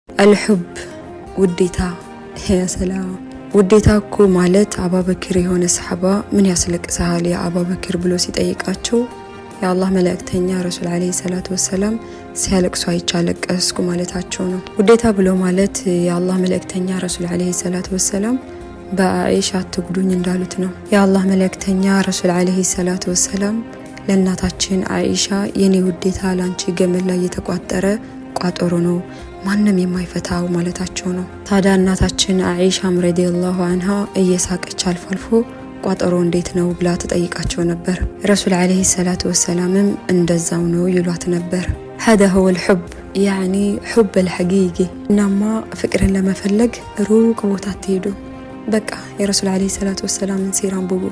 الحب ውዴታ፣ يا سلام! ውዴታ እኮ ማለት አባበክር የሆነ ሰሓባ ምን ያስለቅሰሃል የአባበክር ብሎ ሲጠይቃቸው የአላህ መልእክተኛ ረሱል عليه الصلاة والسلام ሲያለቅሱ አይቼ አለቀስኩ ማለታቸው ነው። ውዴታ ብሎ ማለት የአላህ መልእክተኛ ረሱል عليه الصلاة والسلام በአኢሻ አትጉዱኝ እንዳሉት ነው። የአላህ መልእክተኛ ረሱል عليه الصلاة والسلام ለእናታችን አኢሻ የኔ ውዴታ ላንቺ ገመድ ላይ የተቋጠረ ቋጠሮ ነው፣ ማንም የማይፈታው ማለታቸው ነው። ታዲያ እናታችን አኢሻም رضي الله عنها እየሳቀች አልፎ አልፎ ቋጠሮ እንዴት ነው ብላ ትጠይቃቸው ነበር። ረሱል عليه الصلاة والسلام ም እንደዛው ነው ይሏት ነበር። هذا هو الحب، يعني حب الحقيقي። እናማ ፍቅርን ለመፈለግ ሩቅ ቦታ አትሄዱ። በቃ የረሱል عليه الصلاة والسلام ን ሲራ አንብቡ።